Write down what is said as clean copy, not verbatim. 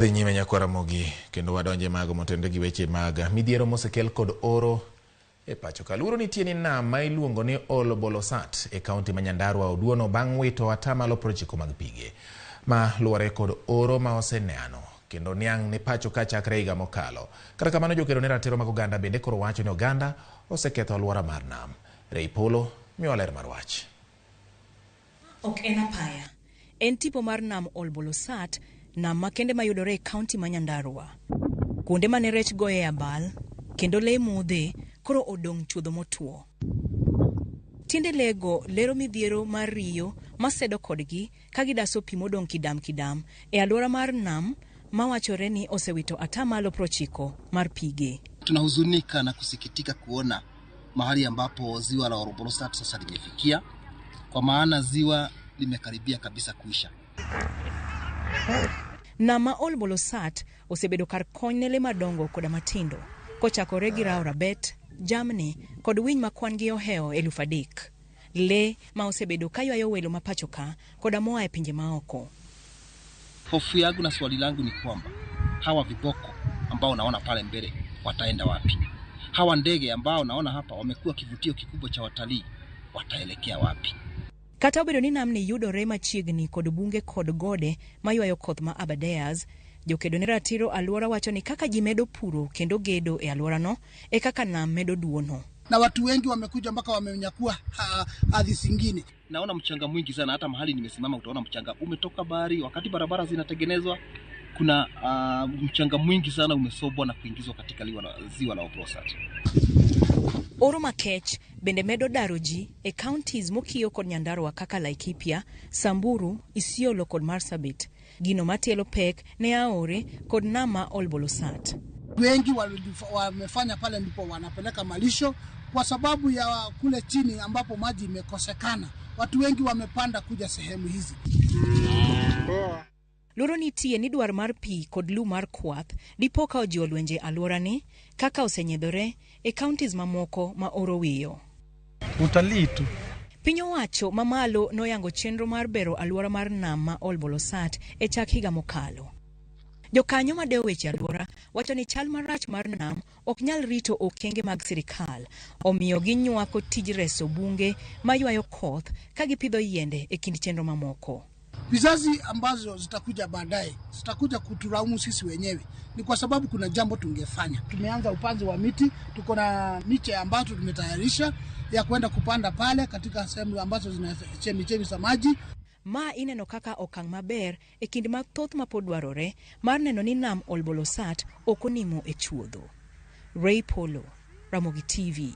Dhi nyime nyakwa Ramogi kendo wadonje mago motenore gi weche mag midhiero mosekel kod oro e pacho ka. Luoro nitie ni nam ma iluongo ni Ol Bolosat e kaunti ma Nyandarua oduono bang' wito atamalo 90 mag pige ma luwore kod oro ma oseneno kendo niang' ne pacho ka chakre higa mokalo. Kata kamano jokedo ne ratiro mag oganda bende koro wacho ni oganda oseketho alwora mar nam. Rei Polo miwa ler mar wach. Ok en apaya. En tipo mar nam Ol Bolosat, nam makende mayudore e kaunti ma Nyandarua. Kuonde mane rech goye abal, kendo lee modhe, koro odong' chuodho motwo. Tiende lee go lero midhiero mar riyo masedo kodgi ka gidaso pi modong' kidam kidam e alwora mar nam mawachore ni osewito atamalo 90 mar pige. Tunahuzunika na kusikitika kuona mahali ambapo ziwa la Ol Bolosat sasa limefikia, kwa maana ziwa limekaribia kabisa kuisha. Nam ma Ol Bolosat osebedo kar kony ne lee madongo koda matindo, kochakore gi rao rabet, jamni kod winy ma kwan gi ohewo 3000. Lee ma osebedo ka ywayo welo ma pacho ka koda moa e pinje maoko. Hofu yangu na swali langu ni kwamba hawa viboko ambao naona pale mbele wataenda wapi? Hawa ndege ambao naona hapa wamekuwa kivutio kikubwa cha watalii wataelekea wapi? Kata obedo ni namni yudore machiegni kod bunge kod gode maywayo koth ma Aberdares, jokedo ne ratiro alwora wacho ni kaka ji medo puro kendo gedo e alworano e kaka nam medo duono. Na watu wengi wamekuja mpaka wamenyakua ardhi zingine. Naona mchanga mwingi sana, hata mahali nimesimama utaona mchanga umetoka bahari. Wakati barabara zinatengenezwa, kuna mchanga mwingi sana umesombwa na kuingizwa katika ziwa la Olbolosat. Oro makech bende medo daro ji e counties mokiewo kod Nyandarua kaka Laikipia, Samburu, Isiolo kod Marsabit. Gino matielo pek ne aore kod nam ma Ol Bolosat. Wengi wamefanya pale ndipo wanapeleka malisho kwa sababu ya kule chini ambapo maji imekosekana. Watu wengi wamepanda kuja sehemu hizi. Luoro nitie ni dwar mar pi kod lum mar kwath dipo ka ojiwo lwenje alworani kaka osenyiedhore e counties mamoko ma oro wiyo. Utalii tu. Piny owacho mamalo noyango chenro mar bero alwora mar nam ma Ol Bolosat e chak higa mokalo. Jokanyo madewo weche alwora wacho ni chal marach mar nam ok nyal rito okenge mag sirikal, omiyo ginywako tij reso bunge maywayo koth ka gipidho yiende e kind chenro mamoko. Vizazi ambazo zitakuja baadaye zitakuja kutulaumu sisi wenyewe, ni kwa sababu kuna jambo tungefanya. Tumeanza upanzi wa miti, tuko na miche ambayo tumetayarisha ya kwenda kupanda pale katika sehemu ambazo zina chemichemi za maji. Ma ineno kaka okang' maber e kind mathoth mapod dwarore mar neno ni nam Ol Bolosat ok onimo e chuodho. Ray Polo, Ramogi TV.